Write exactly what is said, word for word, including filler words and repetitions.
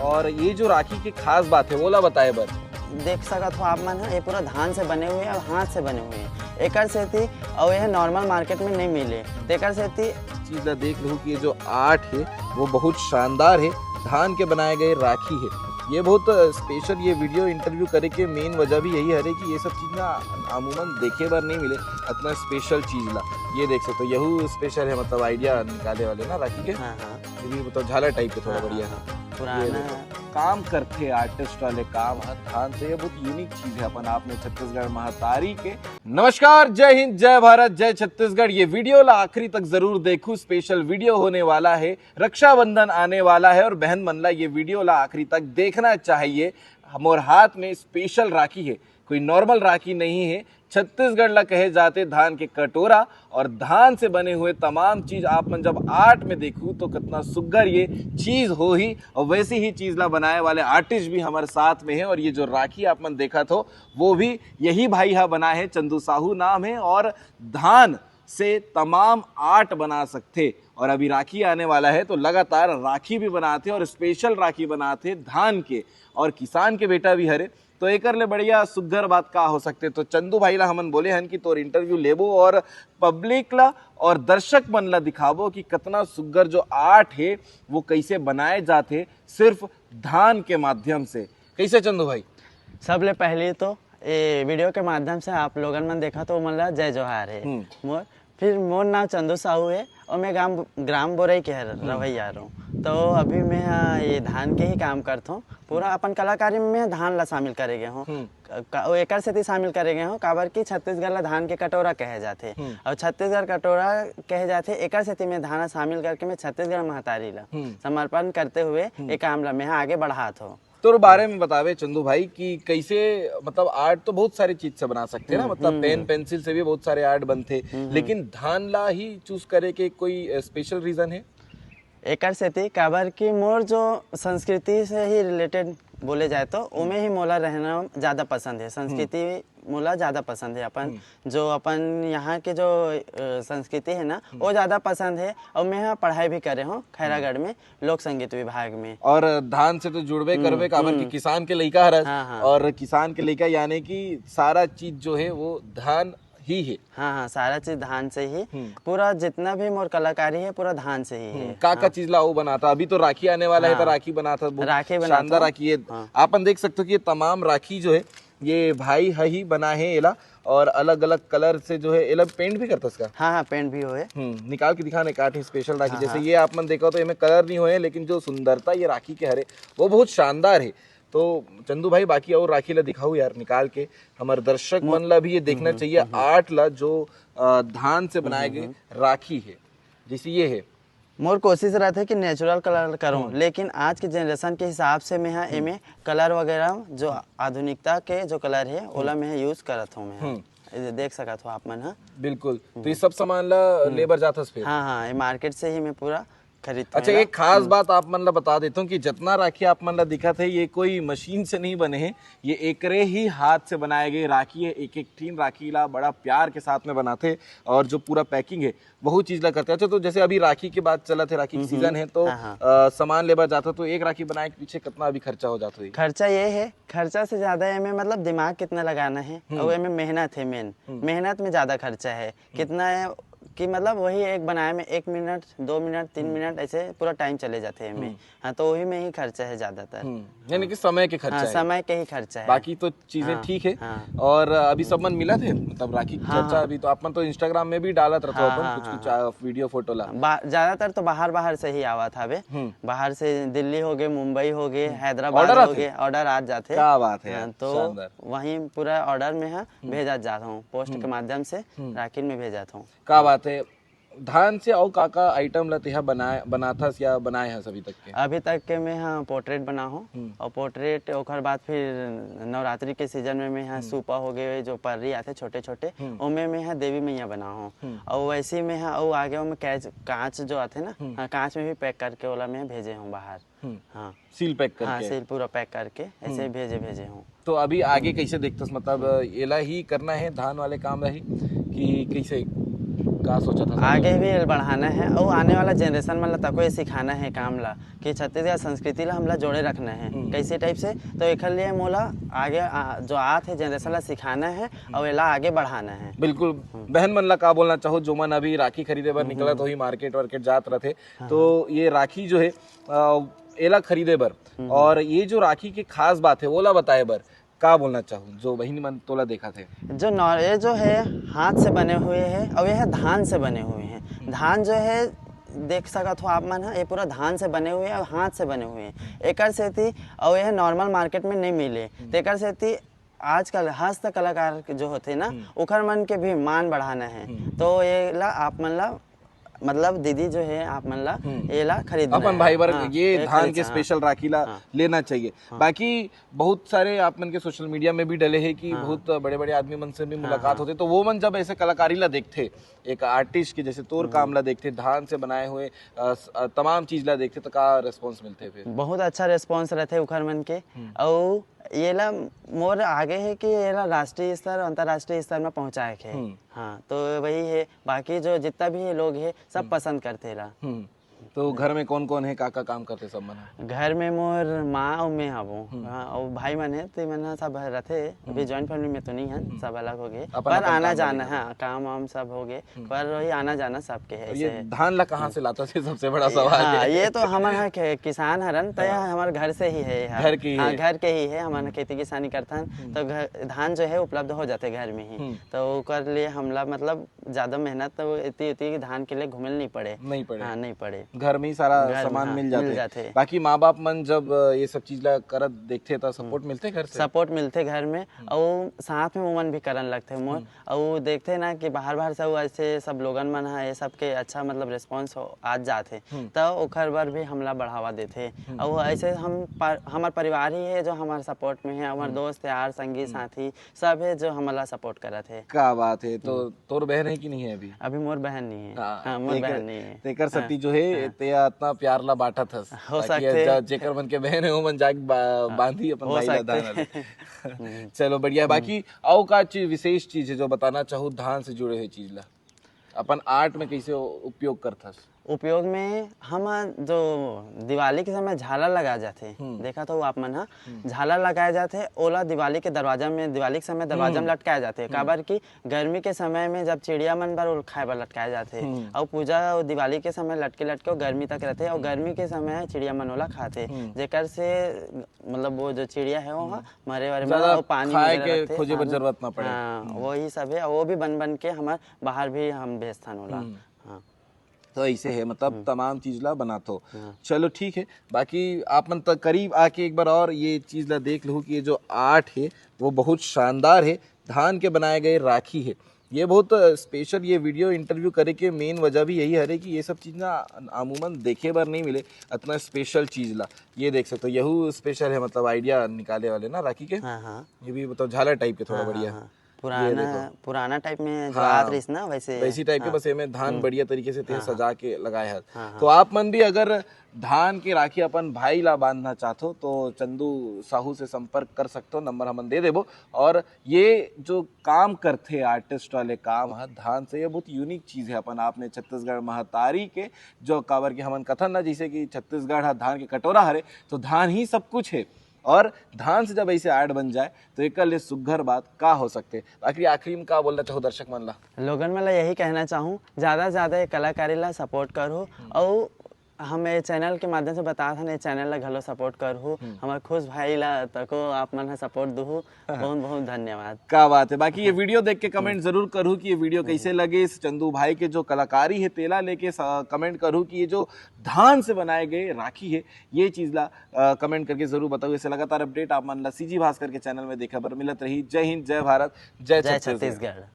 और ये जो राखी के खास बात है, वो ला बताए बर। देख सकत हो आप मन ह, ये पूरा धान से बने हुए हे और हाथ से बने हुए हे। एकर सेती, और ये नॉर्मल मार्केट में नहीं मिले, तेकर सेती चीज ला देख लूँ कि ये जो आर्ट है, वो बहुत शानदार है। धान के बनाए गए राखी है। ये बहुत स्पेशल, ये वीडियो इंटरव्यू करे के मेन वजह भी यही हरे कि ये सब चीज ना अमूमन देखे बर नहीं मिले, इतना स्पेशल चीज ला। ये देख सकते हो, यहू स्पेशल है, मतलब आइडिया निकाले वाले ना राखी के। हाँ, हाँ। ये भी मतलब झालर टाइप के थोड़ा हाँ, बढ़िया हाँ, है। हाँ। पुराना ये काम करथे आर्टिस्ट वाले काम ह धान से, ये बहुत यूनिक चीज है अपन आप में छत्तीसगढ़ महतारी के। नमस्कार, जय हिंद, जय भारत, जय छत्तीसगढ़। ये वीडियो ला आखिरी तक जरूर देखू, स्पेशल वीडियो होने वाला है, रक्षाबंधन आने वाला है और बहन मन ला ये वीडियो ला आखिरी तक देखना चाहिए। हमर हाथ में स्पेशल राखी है, कोई नॉर्मल राखी नहीं है। छत्तीसगढ़ ला कहे जाते धान के कटोरा और धान से बने हुए तमाम चीज आप मन जब आर्ट में देखू तो कितना सुग्घर ये चीज होही। और वैसी ही चीज ला बनाए वाले आर्टिस्ट भी हमारे साथ में है। और ये जो राखी आप मन देखत हो, वो भी यही भाई हा बनाए है, चंदू साहू नाम है। और धान से तमाम आर्ट बना सकथे। और अभी राखी आने वाला है, तो लगातार राखी भी बनाथे और स्पेशल राखी बनाथे धान के। और किसान के बेटा भी हरे, तो एकर ले बढ़िया सुग्घर बात का हो सकथे। तो चंदू भाई ला हमन बोले हन कि तोर इंटरव्यू लेबो और पब्लिक ला और दर्शक मन ला दिखाबो कि कितना सुग्घर जो आर्ट है, वो कैसे बनाए जाथे सिर्फ धान के माध्यम से। कैसे चंदू भाई? सबले पहले तो ये वीडियो के माध्यम से आप लोगन मन देखत हो, ओमन ला जय जोहार है। हम्म। मोर फिर मोर नाम चंदू साहू है और मैं ग्राम ग्राम बोरई के हर- रवैया रहूँ। तो अभी मैं हा ये धान के ही काम करत हूँ। पूरा अपन कलाकारी में मैं धान ला शामिल करे गए हूँ। हम्म। का- वो एकर सेती शामिल करे गए हूँ, काबर कि छत्तीसगढ़ ला धान के कटोरा कहे जाथे। हम्म। और छत्तीसगढ़ कटोरा कहे जाथे, एकर सेती मैं धान ला शामिल करके मैं छत्तीसगढ़ महतारी ला हम्म। समर्पण करते हुए ये काम ला मैं हा आगे बढ़ात हूँ। तोर बारे में बतावे चंदू भाई कि कैसे, मतलब आर्ट तो बहुत सारी चीज से बना सकते हैं ना, हम्म, मतलब हम्म, पेन हम्म। पेंसिल से भी बहुत सारे आर्ट बनते, हम्म। लेकिन धान ला ही चूज करे के कोई स्पेशल रीजन है? एकर सेती काबर कि मोर जो संस्कृति से ही रिलेटेड बोले जाए तो ओमे ही मोला रहना ज्यादा पसंद है। संस्कृति मोला ज्यादा पसंद है, अपन जो अपन यहाँ के जो अ, संस्कृति है ना, वो ज्यादा पसंद है। और मैं यहाँ पढ़ाई भी करे हूँ खैरागढ़ में लोक संगीत विभाग में। और धान से तो जुड़बे करबे, काबर कि किसान के लइका हरस। हाँ, हाँ। और किसान के लइका यानी कि सारा चीज जो है वो धान ही है। हाँ, हाँ, सारा चीज धान से ही। हम्म। पूरा जितना भी मोर कलाकारी है, पूरा धान से ही है। का का चीज ला वो बनाता? अभी तो राखी आने वाला है, तो राखी बनाता, बहुत राखी बनाता शानदार हूँ। राखी है। हाँ। आप मन देख सकते हो कि ये तमाम राखी जो है, ये भाई ह ही बना है एला, और अलग अलग कलर से जो है एला पेंट भी करता इसका। हाँ, हाँ, पेंट भी होए। हम्म, निकाल के दिखाना एक आठ स्पेशल राखी। जैसे ये आप मन देखो तो एमे कलर नहीं होए, लेकिन जो सुंदरता ये राखी के हरे, वो बहुत शानदार है। तो चंदू भाई, बाकी और राखी ला दिखाओ यार निकाल के, हमारे दर्शक मन ला भी ये देखना चाहिए आर्ट ला, जो अ, धान से बनाए गए राखी है। जैसे ये है। मोर कोशिश रहथे कि नेचुरल कलर करूँ, लेकिन आज के जनरेशन के हिसाब से मैं हा एमे कलर वगैरह जो आधुनिकता के जो कलर है, ओला मैं यूज करत हूँ। मैं हा ये देख सकत हो आप मन हा। बिल्कुल। तो ये सब सामान ला लेबर जाथस फिर? हाँ, हाँ, ये मार्केट से ही मैं पूरा खरीद। अच्छा, एक खास बात आप मन ला बता देता हूँ कि जितना राखी आप मन ला दिखत है, ये कोई मशीन से नहीं बने हैं, ये एकरे ही हाथ से बनाए गए राखी है। एक एक टीन राखी ला बड़ा प्यार के साथ में बनाते, और जो पूरा पैकिंग है, वहू चीज ला करते। अच्छा, तो जैसे अभी राखी के बात चलत है, राखी के सीजन है, तो हाँ, हाँ। अ, सामान लेबर जाता, तो एक राखी बनाए के पीछे कितना अभी खर्चा हो जाता है? खर्चा ये है, खर्चा से ज्यादा एमे मतलब दिमाग कितना लगाना है और एमे मेहनत है मेन। मेहनत में ज्यादा खर्चा है। कितना है कि मतलब वही एक बनाए में एक मिनट, दो मिनट, तीन मिनट, ऐसे पूरा टाइम चले जाते हैं एमे। हाँ, तो वही में ही खर्चा है ज्यादातर। हम्म, यानी कि समय के खर्चा हाँ, है। समय के ही खर्चा है। बाकी तो चीजें हाँ, ठीक है। हाँ। और अभी सब मन मिलत है, मतलब राखी की चर्चा। अभी तो अपन तो इंस्टाग्राम में भी डालत रहता हाँ, अपन हाँ, कुछ हाँ, कुछ वीडियो फोटो ला। बा-, ज्यादातर तो बाहर बाहर से ही आवत हवे। हम्म। बाहर से दिल्ली हो गए, मुंबई हो गए, हैदराबाद Order हो आथे? गए, ऑर्डर आ जाते हैं। क्या बात है यार, हाँ, तो शानदार। वहीं पूरा ऑर्डर में है, भेजा जाता हूँ, पोस्ट के माध्यम से राखी में भेजा था हूँ। का बात है। धान से अउ का का आइटम ला तेहा बनाए, बनाथस या बनाए हस अभी तक के? अभी तक के मैं हाँ पोर्ट्रेट बना हूँ। और पोर्ट्रेट ओकर बाद फिर नवरात्रि के सीजन में मैं हाँ सूपा हो गए, जो पर्री आते छोटे छोटे, ओमे मैं हाँ देवी मैया बना हूँ। और वैसे ही मैं हाँ, और आगे में कैच, कांच जो आते ना, हाँ, कांच में भी पैक करके ओला मैं भेजे हूँ बाहर। हाँ। सील पैक हाँ, करके। सील पूरा पैक करके ऐसे ही भेजे भेजे हूँ। तो अभी आगे कैसे देखतस, मतलब एला ही करना है धान वाले काम रही कि कैसे? का सोचत हस? आगे भी एला बढ़ाना है और आने वाला जनरेशन मन ला तको ये सिखाना है काम ला कि छत्तीसगढ़ संस्कृति ला हमला जोड़े रखना है। हम्म। कैसे टाइप से? तो एकर लिए मोला आगे आ, जो आत है जनरेशन ला सिखाना है और एला आगे बढ़ाना है। बिल्कुल। बहन मन ला का बोलना चाहो, जो मन अभी राखी खरीदे बर निकलत होही, मार्केट वार्केट जात रथे, तो ये राखी जो है, अ, एला खरीदे बर और ये जो राखी के खास बात है, ओला बताए बर का बोलना चाहूँ, जो बहिनी मन तोला देखत हे? जो नौ ये जो है हाथ से बने हुए है और ये है धान से बने हुए हैं। धान जो है देख सकत हो आप मन ह, ये पूरा धान से बने हुए हैं और हाथ से बने हुए हैं। एकर सेती और ये नॉर्मल मार्केट में नहीं मिले, तेकर सेती आजकल हस्त कलाकार के जो होथे ना, ओकर मन के भी मान बढ़ाना है। तो ये ला आप मन ला, मतलब दीदी जो है आप मन ला, ये ला खरीदना अपन है। भाई बर हाँ, ये ये धान खरीद के सकत स्पेशल राखी ला लेना चाहिए। बाकी बहुत सारे आप मन के सोशल मीडिया में भी डले है कि बहुत बड़े बड़े आदमी मन से भी मुलाकात होथे, तो वो मन जब ऐसे कलाकारी ला देखथे, एक आर्टिस्ट के जैसे तोर काम ला देखथे, धान से बनाए हुए अ, स- अ, तमाम चीज ला देखथे, तो का रिस्पॉन्स मिलथे फिर? बहुत अच्छा रिस्पॉन्स रहथे उखर मन के। और ये ला मोर आगे है कि ये ला राष्ट्रीय स्तर, अंतर्राष्ट्रीय स्तर में पहुंचाए के है। हाँ, तो वही है। बाकी जो जितना भी ये लोग है, सब पसंद करथे ला। हम्म। तो घर में कौन कौन है, का का काम करथे सब मन ह? घर में मोर माँ और मैं हवो। हाँ, और भाई मन है, तो मन ह सब रहथे। अभी जॉइंट फैमिली में तो नहीं है, सब अलग हो गए, अपन पर अपन आना काम जाना लगे है, काम वाम सब हो गए, पर वही आना जाना सबके है। और ये ऐसे है। धान ला कहाँ से लाता थे, सबसे बड़ा सवाल हाँ, है। ये तो हमन ह कि-, किसान हरन, तो ये हमर घर से ही है, हाँ। घर के ही हाँ, है। घर के ही है, हमन खेती किसानी करथन, तो घर, धान जो है उपलब्ध हो जाथे घर में ही, तो ओकर लिए हमला मतलब ज्यादा मेहनत तो इतनी, इतनी धान के लिए घूमे नहीं पड़े। नहीं पड़े। हाँ, नहीं पड़े। घर में ही सारा घर में, सामान हाँ, मिल जाथे। मिल जाथे। बाकी माँ बाप मन जब अ, ये सब चीज ला करत देखथे, तो सपोर्ट मिलथे घर से? सपोर्ट मिलथे घर में, और साथ में ओमन भी करन लगथे मोर। और देखथे ना कि बाहर बाहर से वो ऐसे सब लोगन मन ह ये सब के अच्छा मतलब रिस्पॉन्स आज जाथे, तो ओखर बर भी हमला बढ़ावा देथे। और ऐसे हम पर, हमर परिवार ही है जो हमारे सपोर्ट में है, हमारे दोस्त यार संगी साथी सब है जो हमला सपोर्ट करत है। का बात है। तो तोर बहन है कि नहीं है अभी? अभी मोर बहन नहीं है। हाँ, हाँ, मोर तेकर- बहन नहीं है। तेकर सती जो है, ते इतना प्यार ला बांटत हस, हो ताकि सकथे। जा- जेकर मन के बहन है, वो मन जाके बा- बांधी अपन हो भाई ला सकथे। धान वाले। चलो बढ़िया। बाकी अउ का चीज, विशेष चीज है जो बताना चाहू धान से जुड़े हुए चीज ला? अपन आर्ट में कैसे उपयोग करथस? उपयोग में हम जो दिवाली के समय झालर लगाए जाथे, देखा तो आप मन ह, झालर लगाए जाथे, ओला दिवाली के दरवाजा में, दिवाली के समय दरवाजा में लटकाए जाथे। काबर कि गर्मी के समय में जब चिड़िया मन बर ओला खाए बर लटकाए जाथे, और पूजा और दिवाली के समय लटके लटके वो गर्मी तक रहथे, और गर्मी के समय चिड़िया मन ओला खाथे, जेकर से मतलब वो जो चिड़िया है वो ह मरे वरे में ज्यादा और पानी खाए वगैरह के रखथे, खोजे बर पानी। जरूरत ना पड़े। हाँ, वही सब है, वो भी बन बन के हमर बाहर भी हम भेजथन ओला। हाँ। तो ऐसे है, मतलब तमाम चीज ला बनाथो। चलो ठीक है, बाकी आप मन तक करीब आके एक बार और ये चीज ला देख लहू कि ये जो आर्ट है वो बहुत शानदार है, धान के बनाए गए राखी है। ये बहुत स्पेशल, ये वीडियो इंटरव्यू करे के मेन वजह भी यही हरे कि ये सब चीज ना अमूमन देखे बर नहीं मिले, इतना स्पेशल चीज ला। ये देख सकते हो, यहू स्पेशल है, मतलब आइडिया निकाले वाले ना राखी के। हाँ, हाँ। ये भी मतलब झालर टाइप के थोड़ा बढ़िया। हाँ, पुराना, पुराना टाइप में जो हाँ, आत रहिस ना, वैसे। वैसी टाइप के, बस एमे धान बढ़िया तरीके से तें सजा के लगाए हस। तो आप मन भी अगर धान के राखी अपन भाई ला बांधना चाहथो तो चंदू साहू से संपर्क कर सकथो, नंबर हमन दे देबो। और ये जो काम करथे आर्टिस्ट वाले काम ह धान से, ये बहुत यूनिक चीज है अपन आप में छत्तीसगढ़ महतारी के, जो काबर के हमन कथन ना, जैसे कि छत्तीसगढ़ ह धान के कटोरा हरे, तो धान ही सब कुछ है। और धान से जब ऐसे आर्ट बन जाए तो एकर ले सुग्घर बात का हो सकथे। आखिरी आखिरी में का बोलना चाहो दर्शक मन ला? लोगन मन ला यही कहना चाहूँ, ज्यादा से ज्यादा ये कलाकारी ला सपोर्ट करहु, और हम ये चैनल के माध्यम से बतात हन, ये चैनल ला घलो सपोर्ट करहु। हमारे खुश भाई ला तको आप मन ह सपोर्ट दुहु। बहुत बहुत धन्यवाद। का बात है। बाकी ये वीडियो देख के कमेंट जरूर करहु कि ये वीडियो कैसे लगे। इस चंदू भाई के जो कलाकारी है तेला लेके कमेंट करहु कि ये जो धान से बनाए गए राखी है, ये चीज ला कमेंट करके जरूर बताओ। ऐसे लगातार अपडेट आप मन ला सीजी भास्कर के चैनल में देखे बर मिलत रही। जय हिंद, जय भारत, जय जय छत्तीसगढ़। छत्तीसगढ़।